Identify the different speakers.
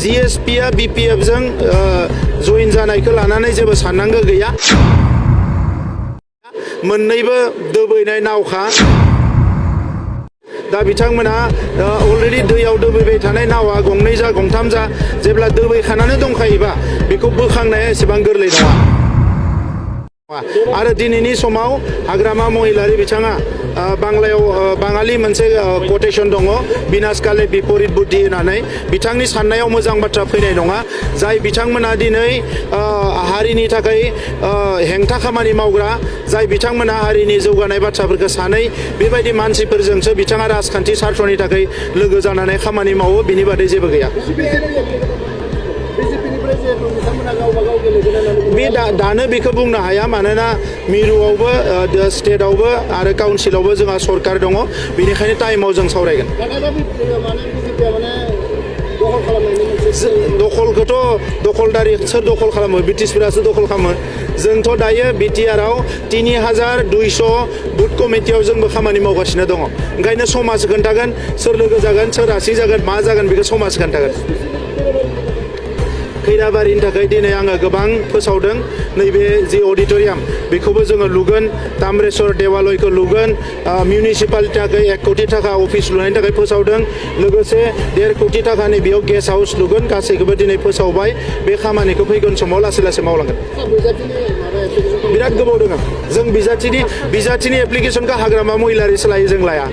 Speaker 1: GSP आ BPF जों जइन जानायखौ लानानै जेबो साननांगौ गैया मोननैबो दोबैनाय नावखा दा बिथांमोना अलरेडि दैयाव दोबैबाय थानाय नावा गंनै जा गंथाम जा जेब्ला दोबैखानानै दंखायोबा बेखौ बोखांनाया एसेबां गोरलै नङा आरो दिनैनि समाव हाग्रामा महिलारि बिथाङा बांलायाव बाङालि मोनसे कोटेशन दङ बिनाशकाले बिपरित बुद्धि होननानै बिथांनि साननायाव मोजां बाथ्रा फैनाय नङा जाय बिथांमोना दिनै हारिनि थाखाय हेंथा खामानि मावग्रा जाय बिथांमोना हारिनि जौगानाय बाथ्राफोरखौ सानै बेबायदि मानसिफोरजोंसो बिथाङा राजखान्थि सार्थनि थाखाय लोगो जानानै खामानि मावो बिनि बादै जेबो गैया बे दानो बेखौ बुंनो हाया मानोना मिरुआवबो स्टेटआवबो आरो काउन्सिलावबो जोंहा सरकार दङ बेनिखायनो टाइमाव जों सावरायगोन दखलखौथ' दखलदारि सोर दखल खालामो ब्रिटिशफोरासो दखल खालामो जोंथ' दायो BTR-आव 3200 बुथ कमिटियाव जोंबो खामानि मावगासिनो दङ ओंखायनो समाज खोन्थागोन सोर लोगो जागोन सोर रासि जागोन मा जागोन बेखौ समाज खोन्थागोन खैराबारिनि थाखाय दिनै आङो गोबां फोसावदों नैबे जि अडिटोरियाम बेखौबो जोङो लुगोन ताम्रेश्वर देवालयखौ लुगोन मिउनिसिपालिटिनि थाखाय 1 कोटी थाखा अफिस लुनायनि थाखाय फोसावदों लोगोसे 1.5 कोटी थाखानि बेयाव गेस्ट हाउस लुगोन गासैखौबो दिनै फोसावबाय बे खामानिखौ फैगोन समाव लासै लासै मावलांगोन बिराद गोबाव दङ जों बिजाथिनि एप्लिकेसनखौ हाग्रामा महिलारिसो लायो जों लाया